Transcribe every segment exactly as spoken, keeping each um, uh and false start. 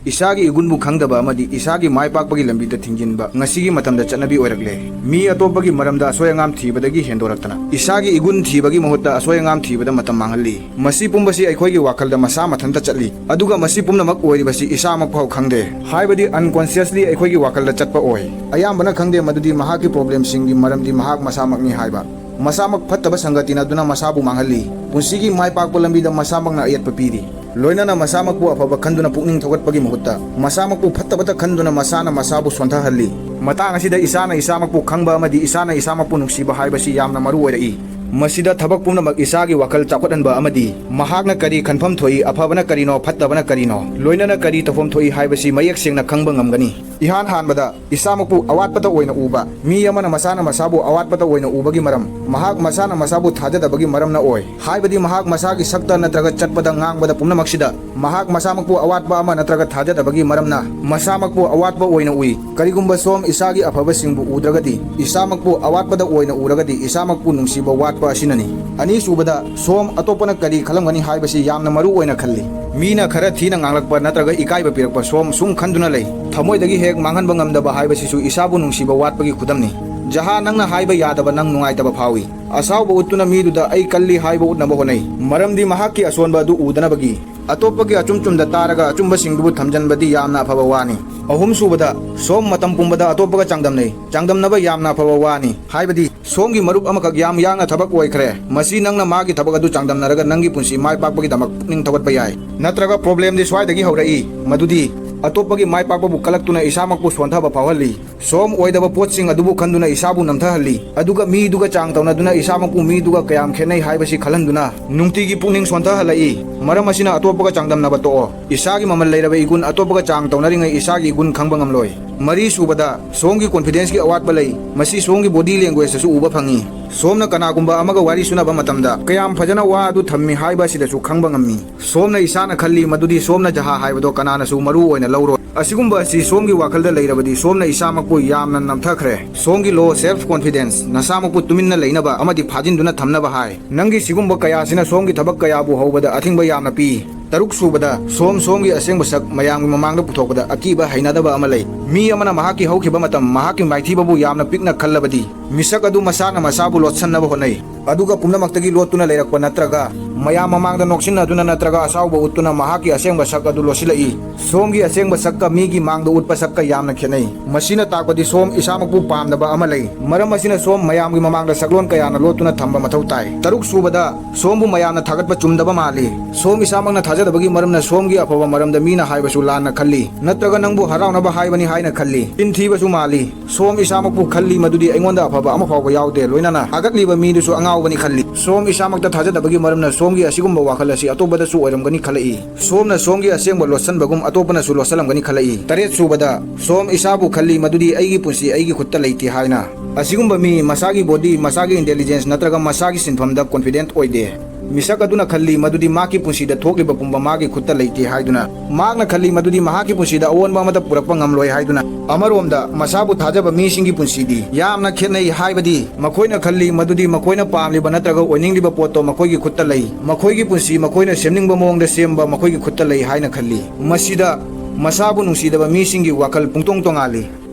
ꯏꯁꯥꯒꯤ ꯏꯒꯨꯟꯕꯨ ꯈꯪꯗꯕ ꯑꯃꯗꯤ ꯏꯁꯥꯒꯤ ꯃꯥꯏ ꯄꯥꯛꯄꯒꯤ ꯂꯝꯕꯤꯗ ꯊꯤꯡꯖꯤꯟꯕ ꯉꯁꯤꯒꯤ ꯃꯇꯝꯗ ꯆꯠꯅꯕꯤ ꯑꯣꯏꯔꯛꯂꯦ꯫ ꯃꯤ ꯑꯇꯣꯞꯄꯒꯤ ꯃꯔꯝꯗ ꯑꯁꯣꯏ ꯑꯉꯥꯝ ꯊꯤꯕꯗꯒꯤ ꯍꯦꯟꯗꯣꯔꯛꯇꯅ ꯏꯁꯥꯒꯤ ꯏꯒꯨꯟ ꯊꯤꯕꯒꯤ ꯃꯍꯨꯠꯇ ꯑꯁꯣꯏ ꯑꯉꯥꯝ ꯊꯤꯕꯗ ꯃꯇꯝ ꯃꯥꯡꯍꯜꯂꯤ꯫ ꯃꯁꯤ ꯄꯨꯝꯕꯁꯤ ꯑꯩꯈꯣꯏꯒꯤ ꯋꯥꯈꯜꯗ ꯃꯁꯥ ꯃꯊꯟꯇ ꯆꯠꯂꯤ, ꯑꯗꯨꯒ ꯃꯁꯤ ꯄꯨꯝꯅꯃꯛ ꯑꯣꯏꯔꯤꯕꯁꯤ ꯏꯁꯥꯃꯛ ꯐꯥꯎ ꯈꯪꯗꯦ, ꯍꯥꯏꯕꯗꯤ unconsciously ꯑꯩꯈꯣꯏꯒꯤ ꯋꯥꯈꯜꯗ ꯆꯠꯄ ꯑꯣꯏ꯫ ꯑꯌꯥꯝꯕꯅ ꯈꯪꯗꯦ ꯃꯗꯨꯗꯤ ꯃꯍꯥꯛꯀꯤ problemꯁꯤꯡꯒꯤ ꯃꯔꯝꯗꯤ ꯃꯍꯥꯛ ꯃꯁꯥꯃꯛꯅꯤ ꯍꯥꯏꯕ꯫ ꯃꯁꯥꯃꯛ ꯐꯠꯇꯕ ꯁꯪꯒ ꯇꯤꯟꯅꯗꯨꯅ ꯃꯁꯥꯕꯨ ꯃꯥꯡꯍꯜꯂꯤ꯫ ꯄꯨꯟꯁꯤꯒꯤ ꯃꯥꯏ ꯄꯥꯛꯄ ꯂꯝꯕꯤꯗ ꯃꯁꯥꯃꯛꯅ ꯑꯌꯦꯠꯄ ꯄꯤꯔꯤ꯫ ꯂꯣꯏꯅꯅ ꯃꯁꯥꯃꯛꯄꯨ ꯑꯐꯕ ꯈꯟꯗꯨꯅ ꯄꯨꯛꯅꯤꯡ ꯊꯧꯒꯠꯄꯒꯤ ꯃꯍꯨꯠꯇ ꯃꯁꯥꯃꯛꯄꯨ ꯐꯠꯇꯕꯇ ꯈꯟꯗꯨꯅ ꯃꯁꯥꯅ ꯃꯁꯥꯕꯨ ꯁꯣꯟꯊꯍꯜꯂꯤ꯫ ꯃꯇꯥꯡ ꯑꯁꯤꯗ ꯏꯁꯥꯅ ꯏꯁꯥꯃꯛꯄꯨ ꯈꯪꯕ ꯑꯃꯗꯤ ꯏꯁꯥꯅ ꯏꯁꯥꯃꯛꯄꯨ ꯅꯨꯡꯁꯤꯕ ꯍꯥꯏꯕꯁꯤ ꯌꯥꯝꯅ ꯃꯔꯨ ꯑꯣꯏꯔꯛꯏ꯫ ꯃꯁꯤꯗ ꯊꯕꯛ ꯄꯨꯝꯅꯃꯛ ꯏꯁꯥꯒꯤ ꯋꯥꯈꯜ ꯆꯥꯎꯈꯠꯍꯟꯕ ꯑꯃꯗꯤ ꯃꯍꯥꯛꯅ ꯀꯔꯤ ꯈꯟꯐꯝ ꯊꯣꯛꯏ, ꯑꯐꯕꯅ ꯀꯔꯤꯅꯣ, ꯐꯠꯇꯕꯅ ꯀꯔꯤꯅꯣ, ꯂꯣꯏꯅꯅ ꯀꯔꯤ ꯇꯧꯐꯝ ꯊꯣꯛꯏ ꯍꯥꯏꯕꯁꯤ ꯃꯌꯦꯛ ꯁꯦꯡꯅ ꯈꯪꯕ ꯉꯝꯒꯅꯤ꯫ ꯏꯍꯥꯟ ꯍꯥꯟꯕꯗ, ꯏꯁꯥꯃꯛꯄꯨ ꯑꯋꯥꯠꯄꯇ ꯑꯣꯏꯅ ꯎꯕ꯫ ꯃꯤ ꯑꯃꯅ ꯃꯁꯥꯅ ꯃꯁꯥꯕꯨ ꯑꯋꯥꯠꯄꯇ ꯑꯣꯏꯅ ꯎꯕꯒꯤ ꯃꯔꯝ, ꯃꯍꯥꯛ ꯃꯁꯥꯅ ꯃꯁꯥꯕꯨ ꯊꯥꯖꯗꯕꯒꯤ ꯃꯔꯝꯅ ꯑꯣꯏ꯫ ꯍꯥꯏꯕꯗꯤ ꯃꯍꯥꯛ ꯃꯁꯥꯒꯤ ꯁꯛꯇ ꯅꯠꯇ꯭ꯔꯒ ꯆꯠꯄꯗ, ꯉꯥꯡꯕꯗ ꯄꯨꯝꯅꯃꯛꯁꯤꯗ ꯃꯍꯥꯛ ꯃꯁꯥꯃꯛꯄꯨ ꯑꯋꯥꯠꯄ ꯑꯃ ꯅꯠꯇ꯭ꯔꯒ ꯊꯥꯖꯗꯕꯒꯤ ꯃꯔꯝꯅ ꯃꯁꯥꯃꯛꯄꯨ ꯑꯋꯥꯠꯄ ꯑꯣꯏꯅ ꯎꯏ꯫ ꯀꯔꯤꯒꯨꯝꯕ ꯁꯣꯝ ꯏꯁꯥꯒꯤ ꯑꯐꯕꯁꯤꯡꯕꯨ ꯎꯗ꯭ꯔꯒꯗꯤ, ꯏꯁꯥꯃꯛꯄꯨ ꯑꯋꯥꯠꯄꯗ ꯑꯣꯏꯅ ꯎꯔꯒꯗꯤ, ꯏꯁꯥꯃꯛꯄꯨ ꯅꯨꯡꯁꯤꯕ ꯋꯥꯠꯄ ꯑꯁꯤꯅꯅꯤ꯫ ꯑꯅꯤꯁꯨꯕꯗ, ꯁꯣꯝ ꯑꯇꯣꯞꯄꯅ ꯀꯔꯤ ꯈꯜꯂꯝꯒꯅꯤ ꯍꯥꯏꯕꯁꯤ ꯌꯥꯝꯅ ꯃꯔꯨ ꯑꯣꯏꯅ ꯈꯜꯂꯤ꯫ ꯃꯤꯅ ꯈꯔ ꯊꯤꯅ ꯉꯥꯡꯂꯛꯄ ꯅꯠꯇ꯭ꯔꯒ ꯏꯀꯥꯏꯕ ꯄꯤꯔꯛꯄ ꯁꯣꯝ ꯁꯨꯝ ꯈꯟꯗꯨꯅ ꯂꯩ꯫ ꯊꯃꯣꯏꯗꯒꯤ ꯍꯦꯛ ꯃꯥꯡꯍꯟꯕ ꯉꯝꯗꯕ ꯍꯥꯏꯕꯁꯤꯁꯨ ꯏꯁꯥꯕꯨ ꯅꯨꯡꯁꯤꯕ ꯋꯥꯠꯄꯒꯤ ꯈꯨꯗꯝꯅꯤ꯫ ꯖꯍꯥ, ꯅꯪꯅ ꯍꯥꯏꯕ ꯌꯥꯗꯕ ꯅꯪ ꯅꯨꯡꯉꯥꯏꯇꯕ ꯐꯥꯎꯏ꯫ ꯑꯁꯥꯎꯕ ꯎꯠꯇꯨꯅ ꯃꯤꯗꯨꯗ ꯑꯩ ꯀꯜꯂꯤ ꯍꯥꯏꯕ ꯎꯠꯅꯕ ꯍꯣꯠꯅꯩ, ꯃꯔꯝꯗꯤ ꯃꯍꯥꯛꯀꯤ ꯑꯁꯣꯟꯕ ꯑꯗꯨ ꯎꯗꯅꯕꯒꯤ꯫ ꯑꯇꯣꯞꯄꯒꯤ ꯑꯆꯨꯝ ꯆꯨꯝꯗ ꯇꯥꯔꯒ ꯑꯆꯨꯝꯕꯁꯤꯡꯗꯨꯕꯨ ꯊꯝꯖꯟꯕꯗꯤ ꯌꯥꯝꯅ ꯑꯐꯕ ꯋꯥꯅꯤ꯫ ꯑꯍꯨꯝꯁꯨꯕꯗ, ꯁꯣꯝ ꯃꯇꯝ ꯄꯨꯝꯕꯗ ꯑꯇꯣꯞꯄꯒ ꯆꯥꯡꯗꯝꯅꯩ꯫ ꯆꯥꯡꯗꯝꯅꯕ ꯌꯥꯝꯅ ꯑꯐꯕ ꯋꯥꯅꯤ, ꯍꯥꯏꯕꯗꯤ ꯁꯣꯝꯒꯤ ꯃꯔꯨꯞ ꯑꯃꯈꯛ ꯌꯥꯝ ꯌꯥꯡꯅ ꯊꯕꯛ ꯑꯣꯏꯈ꯭ꯔꯦ, ꯃꯁꯤ ꯅꯪꯅ ꯃꯥꯒꯤ ꯊꯕꯛ ꯑꯗꯨ ꯆꯥꯡꯗꯝꯅꯔꯒ ꯅꯪꯒꯤ ꯄꯨꯟꯁꯤ ꯃꯥꯏ ꯄꯥꯛꯄꯒꯤꯗꯃꯛ ꯄꯨꯛꯅꯤꯡ ꯊꯧꯒꯠꯄ ꯌꯥꯏ꯫ ꯅꯠꯇ꯭ꯔꯒ problemꯗꯤ ꯁ꯭ꯋꯥꯏꯗꯒꯤ ꯍꯧꯔꯛꯏ, ꯃꯗꯨꯗꯤ ꯑꯇꯣꯞꯄꯒꯤ ꯃꯥꯏ ꯄꯥꯛꯄꯕꯨ ꯀꯂꯛꯇꯨꯅ ꯏꯁꯥꯃꯛꯄꯨ ꯁꯣꯟꯊꯕ ꯐꯥꯎꯍꯜꯂꯤ꯫ ꯁꯣꯝ ꯑꯣꯏꯗꯕ ꯄꯣꯠꯁꯤꯡ ꯑꯗꯨꯕꯨ ꯈꯟꯗꯨꯅ ꯏꯁꯥꯕꯨ ꯅꯝꯊꯍꯜꯂꯤ, ꯑꯗꯨꯒ ꯃꯤꯗꯨꯒ ꯆꯥꯡ ꯇꯧꯅꯗꯨꯅ ꯏꯁꯥꯃꯛꯄꯨ ꯃꯤꯗꯨꯒ ꯀꯌꯥꯝ ꯈꯦꯠꯅꯩ ꯍꯥꯏꯕꯁꯤ ꯈꯜꯍꯟꯗꯨꯅ ꯅꯨꯡꯇꯤꯒꯤ ꯄꯨꯛꯅꯤꯡ ꯁꯣꯟꯊꯍꯜꯂꯛꯏ꯫ ꯃꯔꯝ ꯑꯁꯤꯅ ꯑꯇꯣꯞꯄꯒ ꯆꯥꯡꯗꯝꯅꯕ ꯇꯣꯛꯑꯣ꯫ ꯏꯁꯥꯒꯤ ꯃꯃꯜ ꯂꯩꯔꯕ ꯏꯒꯨꯟ ꯑꯇꯣꯞꯄꯒ ꯆꯥꯡ ꯇꯧꯅꯔꯤꯉꯩ ꯏꯁꯥꯒꯤ ꯏꯒꯨꯟ ꯈꯪꯕ ꯉꯝꯂꯣꯏ꯫ ꯃꯔꯤꯁꯨꯕꯗ, ꯁꯣꯝꯒꯤ confidenceꯀꯤ ꯑꯋꯥꯠꯄ ꯂꯩ꯫ ꯃꯁꯤ ꯁꯣꯝꯒꯤ body languageꯇꯁꯨ ꯎꯕ ꯐꯪꯏ꯫ ꯁꯣꯝꯅ ꯀꯅꯥꯒꯨꯝꯕ ꯑꯃꯒ ꯋꯥꯔꯤ ꯁꯨꯅꯕ ꯃꯇꯝꯗ ꯀꯌꯥꯝ ꯐꯖꯅ ꯋꯥ ꯑꯗꯨ ꯊꯝꯃꯤ ꯍꯥꯏꯕ ꯑꯁꯤꯗꯁꯨ ꯈꯪꯕ ꯉꯝꯃꯤ꯫ ꯁꯣꯝꯅ ꯏꯁꯥꯅ ꯈꯜꯂꯤ ꯃꯗꯨꯗꯤ ꯁꯣꯝꯅ ꯖꯍꯥ ꯍꯥꯏꯕꯗꯣ ꯀꯅꯥꯅꯁꯨ ꯃꯔꯨ ꯑꯣꯏꯅ ꯂꯧꯔꯣꯏ꯫ ꯑꯁꯤꯒꯨꯝꯕ ꯑꯁꯤ ꯁꯣꯝꯒꯤ ꯋꯥꯈꯜꯗ ꯂꯩꯔꯕꯗꯤ ꯁꯣꯝꯅ ꯏꯁꯥꯃꯛꯄꯨ ꯌꯥꯝꯅ ꯅꯝꯊꯈ꯭ꯔꯦ꯫ ꯁꯣꯝꯒꯤ low self confidence, ꯅꯁꯥꯃꯛꯄꯨ ꯇꯨꯃꯤꯟꯅ ꯂꯩꯅꯕ ꯑꯃꯗꯤ ꯐꯥꯖꯤꯟꯗꯨꯅ ꯊꯝꯅꯕ ꯍꯥꯏ꯫ ꯅꯪꯒꯤ ꯁꯤꯒꯨꯝꯕ ꯀꯌꯥꯁꯤꯅ ꯁꯣꯝꯒꯤ ꯊꯕꯛ ꯀꯌꯥꯕꯨ ꯍꯧꯕꯗ ꯑꯊꯤꯡꯕ ꯌꯥꯝꯅ ꯄꯤ꯫ ꯇꯔꯨꯛ ꯁꯨꯕꯗ, ꯁꯣꯝ ꯁꯣꯝꯒꯤ ꯑꯁꯦꯡꯕ ꯁꯛ ꯃꯌꯥꯝꯒꯤ ꯃꯃꯥꯡꯗ ꯄꯨꯊꯣꯛꯄꯗ ꯑꯀꯤꯕ ꯍꯩꯅꯗꯕ ꯑꯃ ꯂꯩ꯫ ꯃꯤ ꯑꯃꯅ ꯃꯍꯥꯛꯀꯤ ꯍꯧꯈꯤꯕ ꯃꯇꯝ, ꯃꯍꯥꯛꯀꯤ ꯃꯥꯏꯊꯤꯕꯕꯨ ꯌꯥꯝꯅ ꯄꯤꯛꯅ ꯈꯜꯂꯕꯗꯤ, ꯃꯤꯁꯛ ꯑꯗꯨ ꯃꯁꯥꯅ ꯃꯁꯥꯕꯨ ꯂꯣꯠꯁꯟꯅꯕ ꯍꯣꯠꯅꯩ꯫ ꯑꯗꯨꯒ ꯄꯨꯝꯅꯃꯛꯇꯒꯤ ꯂꯣꯠꯇꯨꯅ ꯂꯩꯔꯛꯄ ꯅꯠꯇ꯭ꯔꯒ ꯃꯌꯥꯝ ꯃꯃꯥꯡꯗ ꯅꯣꯛꯁꯤꯟꯅꯗꯨꯅ ꯅꯠꯇ꯭ꯔꯒ ꯑꯁꯥꯎꯕ ꯎꯠꯇꯨꯅ ꯃꯍꯥꯛꯀꯤ ꯑꯁꯦꯡꯕ ꯁꯛ ꯑꯗꯨ ꯂꯣꯠꯁꯤꯜꯂꯛꯏ꯫ ꯁꯣꯝꯒꯤ ꯑꯁꯦꯡꯕ ꯁꯛꯀ ꯃꯤꯒꯤ ꯃꯥꯡꯗ ꯎꯠꯄ ꯁꯛꯀ ꯌꯥꯝꯅ ꯈꯦꯠꯅꯩ꯫ ꯃꯁꯤꯅ ꯇꯥꯛꯄꯗꯤ ꯁꯣꯝ ꯏꯁꯥꯃꯛꯄꯨ ꯄꯥꯝꯗꯕ ꯑꯃ ꯂꯩ꯫ ꯃꯔꯝ ꯑꯁꯤꯅ ꯁꯣꯝ ꯃꯌꯥꯝꯒꯤ ꯃꯃꯥꯡꯗ ꯁꯛꯂꯣꯟ ꯀꯌꯥꯅ ꯂꯣꯠꯇꯨꯅ ꯊꯝꯕ ꯃꯊꯧ ꯇꯥꯏ꯫ ꯇꯔꯨꯛ ꯁꯨꯕꯗ, ꯁꯣꯝꯕꯨ ꯃꯌꯥꯝꯅ ꯊꯥꯒꯠꯄ ꯆꯨꯝꯗꯕ ꯃꯥꯜꯂꯤ꯫ ꯁꯣꯝ ꯏꯁꯥꯃꯛꯅ ꯊꯥꯖꯗꯕꯒꯤ ꯃꯔꯝꯅ ꯁꯣꯝꯒꯤ ꯑꯐꯕ ꯃꯔꯝꯗ ꯃꯤꯅ ꯍꯥꯏꯕꯁꯨ ꯂꯥꯟꯅ ꯈꯜꯂꯤ, ꯅꯠꯇ꯭ꯔꯒ ꯅꯪꯕꯨ ꯍꯔꯥꯎꯅꯕ ꯍꯥꯏꯕꯅꯤ ꯍꯥꯏꯅ ꯈꯜꯂꯤ꯫ ꯆꯤꯟ ꯊꯤꯕꯁꯨ ꯃꯥꯜꯂꯤ꯫ ꯁꯣꯝ ꯏꯁꯥꯃꯛꯄꯨ ꯈꯜꯂꯤ ꯃꯗꯨꯗꯤ ꯑꯩꯉꯣꯟꯗ ꯑꯐꯕ ꯑꯃ ꯐꯥꯎꯕ ꯌꯥꯎꯗꯦ, ꯂꯣꯏꯅꯅ ꯊꯥꯒꯠꯂꯤꯕ ꯃꯤꯗꯨꯁꯨ ꯑꯉꯥꯎꯕꯅꯤ ꯈꯜꯂꯤ꯫ ꯁꯣꯝ ꯏꯁꯥꯃꯛꯇ ꯊꯥꯖꯗꯕꯒꯤ ꯃꯔꯝꯅ ꯁꯣꯝꯒꯤ ꯑꯁꯤꯒꯨꯝꯕ ꯋꯥꯈꯜ ꯑꯁꯤ ꯑꯇꯣꯞꯄꯗꯁꯨ ꯑꯣꯏꯔꯝꯒꯅꯤ ꯈꯜꯂꯛꯏ꯫ ꯁꯣꯝꯅ ꯁꯣꯝꯒꯤ ꯑꯁꯦꯡꯕ ꯂꯣꯠꯁꯟꯕꯒꯨꯝ ꯑꯇꯣꯞꯄꯅꯁꯨ ꯂꯣꯠꯁꯜꯂꯝꯒꯅꯤ ꯈꯜꯂꯛꯏ꯫ ꯇꯔꯦꯠ ꯁꯨꯕꯗ, ꯁꯣꯝ ꯏꯁꯥꯕꯨ ꯈꯜꯂꯤ ꯃꯗꯨꯗꯤ ꯑꯩꯒꯤ ꯄꯨꯟꯁꯤ ꯑꯩꯒꯤ ꯈꯨꯠꯇ ꯂꯩꯇꯦ ꯍꯥꯏꯅ꯫ ꯑꯁꯤꯒꯨꯝꯕ ꯃꯤ ꯃꯁꯥꯒꯤ ꯕꯣꯗꯤ, ꯃꯁꯥꯒꯤ ꯏꯟꯇꯦꯂꯤꯖꯦꯟꯁ ꯅꯠꯇ꯭ꯔꯒ ꯃꯁꯥꯒꯤ ꯁꯤꯟꯐꯝꯗ ꯀꯣꯟꯐꯤꯗꯦꯟꯠ ꯑꯣꯏꯗꯦ꯫ ꯃꯤꯁꯛ ꯑꯗꯨꯅ ꯈꯜꯂꯤ ꯃꯗꯨꯗꯤ ꯃꯍꯥꯛꯀꯤ ꯄꯨꯟꯁꯤꯗ ꯊꯣꯛꯂꯤꯕ ꯄꯨꯝꯕ ꯃꯥꯒꯤ ꯈꯨꯠꯇ ꯂꯩꯇꯦ ꯍꯥꯏꯗꯨꯅ꯫ ꯃꯍꯥꯛꯅ ꯈꯜꯂꯤ ꯃꯗꯨꯗꯤ ꯃꯍꯥꯛꯀꯤ ꯄꯨꯟꯁꯤꯗ ꯑꯑꯣꯟꯕ ꯑꯃꯠꯇ ꯄꯨꯔꯛꯄ ꯉꯝꯂꯣꯏ ꯍꯥꯏꯗꯨꯅ꯫ ꯑꯃꯔꯣꯝꯗ, ꯃꯁꯥꯕꯨ ꯊꯥꯖꯕ ꯃꯤꯁꯤꯡꯒꯤ ꯄꯨꯟꯁꯤꯗꯤ ꯌꯥꯝꯅ ꯈꯦꯠꯅꯩ, ꯍꯥꯏꯕꯗꯤ ꯃꯈꯣꯏꯅ ꯈꯜꯂꯤ ꯃꯗꯨꯗꯤ ꯃꯈꯣꯏꯅ ꯄꯥꯝꯂꯤꯕ ꯅꯠꯇ꯭ꯔꯒ ꯑꯣꯏꯅꯤꯡꯂꯤꯕ ꯄꯣꯠꯇꯣ ꯃꯈꯣꯏꯒꯤ ꯈꯨꯠꯇ ꯂꯩ, ꯃꯈꯣꯏꯒꯤ ꯄꯨꯟꯁꯤ ꯃꯈꯣꯏꯅ ꯁꯦꯝꯅꯤꯡꯕ ꯃꯑꯣꯡꯗ ꯁꯦꯝꯕ ꯃꯈꯣꯏꯒꯤ ꯈꯨꯠꯇ ꯂꯩ ꯍꯥꯏꯅ ꯈꯜꯂꯤ꯫ ꯃꯁꯤꯗ ꯃꯁꯥꯕꯨ ꯅꯨꯡꯁꯤꯗꯕ ꯃꯤꯁꯤꯡꯒꯤ ꯋꯥꯈꯜ ꯄꯨꯡꯇꯣꯡ ꯇꯣꯉꯥꯜꯂꯤ꯫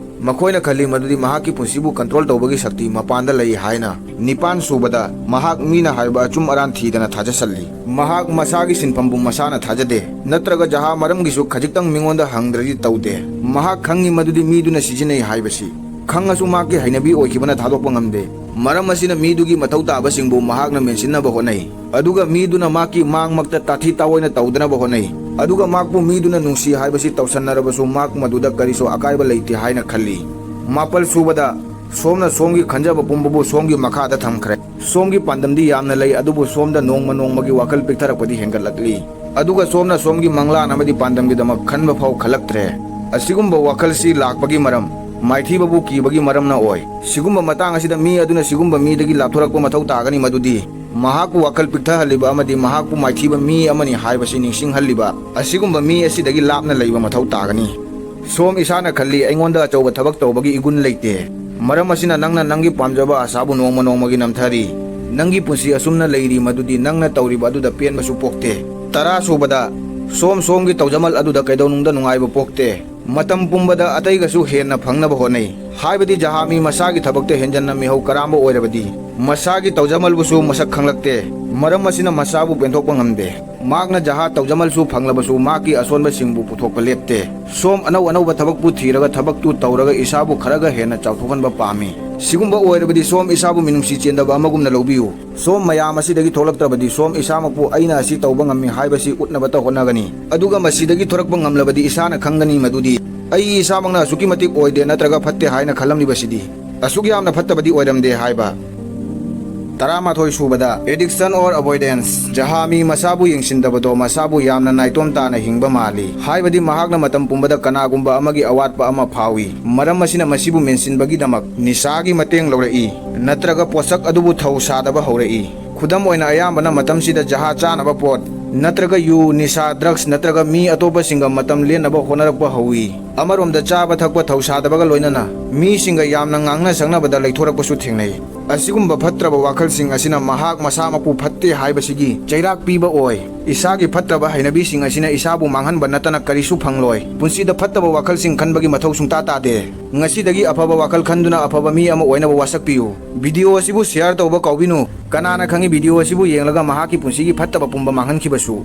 ꯃꯈꯣꯏꯅ ꯈꯜꯂꯤ ꯃꯗꯨꯗꯤ ꯃꯍꯥꯛꯀꯤ ꯄꯨꯟꯁꯤꯕꯨ ꯀꯟꯇ꯭ꯔꯣꯜ ꯇꯧꯕꯒꯤ ꯁꯛꯇꯤ ꯃꯄꯥꯟꯗ ꯂꯩ ꯍꯥꯏꯅ꯫ ꯅꯤꯄꯥꯟ ꯁꯨꯕꯗ, ꯃꯍꯥꯛ ꯃꯤꯅ ꯍꯥꯏꯕ ꯑꯆꯨꯝ ꯑꯔꯥꯟ ꯊꯤꯗꯅ ꯊꯥꯖꯁꯜꯂꯤ꯫ ꯃꯍꯥꯛ ꯃꯁꯥꯒꯤ ꯁꯤꯟꯐꯝꯕꯨ ꯃꯁꯥꯅ ꯊꯥꯖꯗꯦ, ꯅꯠꯇ꯭ꯔꯒ ꯖꯍꯥ ꯃꯔꯝꯒꯤꯁꯨ ꯈꯖꯤꯛꯇꯪ ꯃꯤꯉꯣꯟꯗ ꯍꯪꯗ꯭ꯔꯗꯤ ꯇꯧꯗꯦ꯫ ꯃꯍꯥꯛ ꯈꯪꯉꯤ ꯃꯗꯨꯗꯤ ꯃꯤꯗꯨꯅ ꯁꯤꯖꯤꯟꯅꯩ ꯍꯥꯏꯕꯁꯤ꯫ ꯈꯪꯉꯁꯨ ꯃꯍꯥꯛꯀꯤ ꯍꯩꯅꯕꯤ ꯑꯣꯏꯈꯤꯕꯅ ꯊꯥꯗꯣꯛꯄ ꯉꯝꯗꯦ꯫ ꯃꯔꯝ ꯑꯁꯤꯅ ꯃꯤꯗꯨꯒꯤ ꯃꯊꯧ ꯇꯥꯕꯁꯤꯡꯕꯨ ꯃꯍꯥꯛꯅ ꯃꯦꯟꯁꯤꯟꯅꯕ ꯍꯣꯠꯅꯩ꯫ ꯑꯗꯨꯒ ꯃꯤꯗꯨꯅ ꯃꯍꯥꯛꯀꯤ ꯃꯥꯡꯃꯛꯇ ꯇꯥꯊꯤ ꯇꯥꯑꯣꯏꯅ ꯇꯧꯗꯅꯕ ꯍꯣꯠꯅꯩ꯫ ꯑꯗꯨꯒ ꯃꯍꯥꯛꯄꯨ ꯃꯤꯗꯨꯅ ꯅꯨꯡꯁꯤ ꯍꯥꯏꯕꯁꯤ ꯇꯧꯁꯟꯅꯔꯕꯁꯨ ꯃꯍꯥꯛ ꯃꯗꯨꯗ ꯀꯔꯤꯁꯨ ꯑꯀꯥꯏꯕ ꯂꯩꯇꯦ ꯍꯥꯏꯅ ꯈꯜꯂꯤ꯫ ꯃꯥꯄꯜ ꯁꯨꯕꯗ, ꯁꯣꯝꯅ ꯁꯣꯝꯒꯤ ꯈꯟꯖꯕ ꯄꯨꯝꯕꯕꯨ ꯁꯣꯝꯒꯤ ꯃꯈꯥꯗ ꯊꯝꯈ꯭ꯔꯦ꯫ ꯁꯣꯝꯒꯤ ꯄꯥꯟꯗꯝꯗꯤ ꯌꯥꯝꯅ ꯂꯩ, ꯑꯗꯨꯕꯨ ꯁꯣꯝꯗ ꯅꯣꯡꯃ ꯅꯣꯡꯃꯒꯤ ꯋꯥꯈꯜ ꯄꯤꯛꯊꯔꯛꯄꯗꯤ ꯍꯦꯟꯒꯠꯂꯛꯂꯤ꯫ ꯑꯗꯨꯒ ꯁꯣꯝꯅ ꯁꯣꯝꯒꯤ ꯃꯪꯂꯥꯟ ꯑꯃꯗꯤ ꯄꯥꯟꯗꯝꯒꯤꯗꯃꯛ ꯈꯟꯕ ꯐꯥꯎ ꯈꯜꯂꯛꯇ꯭ꯔꯦ꯫ ꯑꯁꯤꯒꯨꯝꯕ ꯋꯥꯈꯜꯁꯤ ꯂꯥꯛꯄꯒꯤ ꯃꯔꯝ, ꯃꯥꯏꯊꯤꯕꯕꯨ ꯀꯤꯕꯒꯤ ꯃꯔꯝꯅ ꯑꯣꯏ꯫ ꯁꯤꯒꯨꯝꯕ ꯃꯇꯥꯡ ꯑꯁꯤꯗ ꯃꯤ ꯑꯗꯨꯅ ꯁꯤꯒꯨꯝꯕ ꯃꯤꯗꯒꯤ ꯂꯥꯞꯊꯣꯔꯛꯄ ꯃꯊꯧ ꯇꯥꯒꯅꯤ, ꯃꯗꯨꯗꯤ ꯃꯍꯥꯛꯄꯨ ꯋꯥꯈꯜ ꯄꯤꯛꯊꯍꯜꯂꯤꯕ ꯑꯃꯗꯤ ꯃꯍꯥꯛꯄꯨ ꯃꯥꯏꯊꯤꯕ ꯃꯤ ꯑꯃꯅꯤ ꯍꯥꯏꯕꯁꯤ ꯅꯤꯡꯁꯤꯡꯍꯜꯂꯤꯕ ꯑꯁꯤꯒꯨꯝꯕ ꯃꯤ ꯑꯁꯤꯗꯒꯤ ꯂꯥꯞꯅ ꯂꯩꯕ ꯃꯊꯧ ꯇꯥꯒꯅꯤ꯫ ꯁꯣꯝ ꯏꯁꯥꯅ ꯈꯜꯂꯤ, ꯑꯩꯉꯣꯟꯗ ꯑꯆꯧꯕ ꯊꯕꯛ ꯇꯧꯕꯒꯤ ꯏꯒꯨꯟ ꯂꯩꯇꯦ꯫ ꯃꯔꯝ ꯑꯁꯤꯅ ꯅꯪꯅ ꯅꯪꯒꯤ ꯄꯥꯝꯖꯕ ꯑꯁꯥꯕꯨ ꯅꯣꯡꯃ ꯅꯣꯡꯃꯒꯤ ꯅꯝꯊꯔꯤ꯫ ꯅꯪꯒꯤ ꯄꯨꯟꯁꯤ ꯑꯁꯨꯝꯅ ꯂꯩꯔꯤ ꯃꯗꯨꯗꯤ ꯅꯪꯅ ꯇꯧꯔꯤꯕ ꯑꯗꯨꯗ ꯄꯦꯟꯕꯁꯨ ꯄꯣꯛꯇꯦ꯫ ꯇꯔꯥ ꯁꯨꯕꯗ, ꯁꯣꯝ ꯁꯣꯝꯒꯤ ꯇꯧꯖꯃꯜ ꯑꯗꯨꯗ ꯀꯩꯗꯧꯅꯨꯡꯗ ꯅꯨꯡꯉꯥꯏꯕ ꯄꯣꯛꯇꯦ꯫ ꯃꯇꯝ ꯄꯨꯝꯕꯗ ꯑꯇꯩꯒꯁꯨ ꯍꯦꯟꯅ ꯐꯪꯅꯕ ꯍꯣꯠꯅꯩ꯫ ꯍꯥꯏꯕꯗꯤ ꯖꯍꯥ ꯃꯤ ꯃꯁꯥꯒꯤ ꯊꯕꯛꯇ ꯍꯦꯟꯖꯟꯅ ꯃꯤꯍꯧ ꯀꯔꯥꯝꯕ ꯑꯣꯏꯔꯕꯗꯤ ꯃꯁꯥꯒꯤ ꯇꯧꯖꯃꯜꯕꯨꯁꯨ ꯃꯁꯛ ꯈꯪꯂꯛꯇꯦ꯫ ꯃꯔꯝ ꯑꯁꯤꯅ ꯃꯁꯥꯕꯨ ꯄꯦꯟꯊꯣꯛꯄ ꯉꯝꯗꯦ꯫ ꯃꯍꯥꯛꯅ ꯖꯍꯥ ꯇꯧꯖꯃꯜꯁꯨ ꯐꯪꯂꯕꯁꯨ ꯃꯍꯥꯛꯀꯤ ꯑꯁꯣꯟꯕꯁꯤꯡꯕꯨ ꯄꯨꯊꯣꯛꯄ ꯂꯦꯞꯇꯦ꯫ ꯁꯣꯝ ꯑꯅꯧ ꯑꯅꯧꯕ ꯊꯕꯛꯄꯨ ꯊꯤꯔꯒ ꯊꯕꯛꯇꯨ ꯇꯧꯔꯒ ꯏꯁꯥꯕꯨ ꯈꯔꯒ ꯍꯦꯟꯅ ꯆꯥꯎꯊꯣꯛꯍꯟꯕ ꯄꯥꯝꯃꯤ꯫ ꯁꯤꯒꯨꯝꯕ ꯑꯣꯏꯔꯕꯗꯤ ꯁꯣꯝ ꯏꯁꯥꯕꯨ ꯃꯤꯅꯨꯡꯁꯤ ꯆꯦꯟꯗꯕ ꯑꯃꯒꯨꯝꯅ ꯂꯧꯕꯤꯌꯨ꯫ ꯁꯣꯝ ꯃꯌꯥꯝ ꯑꯁꯤꯗꯒꯤ ꯊꯣꯛꯂꯛꯇ꯭ꯔꯕꯗꯤ ꯁꯣꯝ ꯏꯁꯥꯃꯛꯄꯨ ꯑꯩꯅ ꯑꯁꯤ ꯇꯧꯕ ꯉꯝꯃꯤ ꯍꯥꯏꯕꯁꯤ ꯎꯠꯅꯕꯇ ꯍꯣꯠꯅꯒꯅꯤ꯫ ꯑꯗꯨꯒ ꯃꯁꯤꯗꯒꯤ ꯊꯣꯔꯛꯄ ꯉꯝꯂꯕꯗꯤ ꯏꯁꯥꯅ ꯈꯪꯒꯅꯤ ꯃꯗꯨꯗꯤ ꯑꯩ ꯏꯁꯥꯃꯛꯅ ꯑꯁꯨꯛꯀꯤ ꯃꯇꯤꯛ ꯑꯣꯏꯗꯦ ꯅꯠꯇ꯭ꯔꯒ ꯐꯠꯇꯦ ꯍꯥꯏꯅ ꯈꯜꯂꯝꯂꯤꯕꯁꯤꯗꯤ꯫ ꯑꯁꯨꯛ ꯌꯥꯝꯅ ꯐꯠꯇꯕꯗꯤ ꯑꯣꯏꯔꯝꯗꯦ ꯍꯥꯏꯕ꯫ ꯇꯔꯥꯃꯥꯊꯣꯏ ꯁꯨꯕꯗ, addiction or avoidance꯫ ꯖꯍꯥ ꯃꯤ ꯃꯁꯥꯕꯨ ꯌꯦꯡꯁꯤꯟꯗꯕꯗꯣ ꯃꯁꯥꯕꯨ ꯌꯥꯝꯅ ꯅꯥꯏꯇꯣꯝ ꯇꯥꯅ ꯍꯤꯡꯕ ꯃꯥꯜꯂꯤ꯫ ꯍꯥꯏꯕꯗꯤ ꯃꯍꯥꯛꯅ ꯃꯇꯝ ꯄꯨꯝꯕꯗ ꯀꯅꯥꯒꯨꯝꯕ ꯑꯃꯒꯤ ꯑꯋꯥꯠꯄ ꯑꯃ ꯐꯥꯎꯏ꯫ ꯃꯔꯝ ꯑꯁꯤꯅ ꯃꯁꯤꯕꯨ ꯃꯦꯟꯁꯤꯟꯕꯒꯤꯗꯃꯛ ꯅꯤꯁꯥꯒꯤ ꯃꯇꯦꯡ ꯂꯧꯔꯛꯏ꯫ ꯅꯠꯇ꯭ꯔꯒ ꯄꯣꯠꯁꯛ ꯑꯗꯨꯕꯨ ꯊꯧ ꯁꯥꯗꯕ ꯍꯧꯔꯛꯏ꯫ ꯈꯨꯗꯝ ꯑꯣꯏꯅ, ꯑꯌꯥꯝꯕꯅ ꯃꯇꯝꯁꯤꯗ ꯖꯍꯥ ꯆꯥꯅꯕ ꯄꯣꯠ ꯅꯠꯇ꯭ꯔꯒ ꯌꯨ, ꯅꯤꯁꯥ, drugs ꯅꯠꯇ꯭ꯔꯒ ꯃꯤ ꯑꯇꯣꯞꯄꯁꯤꯡꯒ ꯃꯇꯝ ꯂꯦꯟꯅꯕ ꯍꯣꯠꯅꯔꯛꯄ ꯍꯧꯏ꯫ ꯑꯃꯔꯣꯝꯗ ꯆꯥꯕ ꯊꯛꯄ ꯊꯧꯁꯥꯗꯕꯒ ꯂꯣꯏꯅꯅ ꯃꯤꯁꯤꯡꯒ ꯌꯥꯝꯅ ꯉꯥꯡꯅ ꯁꯛꯅꯕꯗ ꯂꯩꯊꯣꯔꯛꯄꯁꯨ ꯊꯦꯡꯅꯩ꯫ ꯑꯁꯤꯒꯨꯝꯕ ꯐꯠꯇ꯭ꯔꯕ ꯋꯥꯈꯜꯁꯤꯡ ꯑꯁꯤꯅ ꯃꯍꯥꯛ ꯃꯁꯥꯃꯛꯄꯨ ꯐꯠꯇꯦ ꯍꯥꯏꯕꯁꯤꯒꯤ ꯆꯩꯔꯥꯛ ꯄꯤꯕ ꯑꯣꯏ꯫ ꯏꯁꯥꯒꯤ ꯐꯠꯇ꯭ꯔꯕ ꯍꯩꯅꯕꯤꯁꯤꯡ ꯑꯁꯤꯅ ꯏꯁꯥꯕꯨ ꯃꯥꯡꯍꯟꯕ ꯅꯠꯇꯅ ꯀꯔꯤꯁꯨ ꯐꯪꯂꯣꯏ꯫ ꯄꯨꯟꯁꯤꯗ ꯐꯠꯇꯕ ꯋꯥꯈꯜꯁꯤꯡ ꯈꯟꯕꯒꯤ ꯃꯊꯧ ꯁꯨꯡꯇꯥ ꯇꯥꯗꯦ꯫ ꯉꯁꯤꯗꯒꯤ ꯑꯐꯕ ꯋꯥꯈꯜ ꯈꯟꯗꯨꯅ ꯑꯐꯕ ꯃꯤ ꯑꯃ ꯑꯣꯏꯅꯕ ꯋꯥꯁꯛꯄꯤꯌꯨ꯫ ꯚꯤꯗꯤꯑꯣ ꯑꯁꯤꯕꯨ share ꯇꯧꯕ ꯀꯥꯎꯕꯤꯅꯨ꯫ ꯀꯅꯥꯅ ꯈꯪꯏ ꯚꯤꯗꯤꯑꯣ ꯑꯁꯤꯕꯨ ꯌꯦꯡꯂꯒ ꯃꯍꯥꯛꯀꯤ ꯄꯨꯟꯁꯤꯒꯤ ꯐꯠꯇꯕ ꯄꯨꯝꯕ ꯃꯥꯡꯍꯟꯈꯤꯕꯁꯨ꯫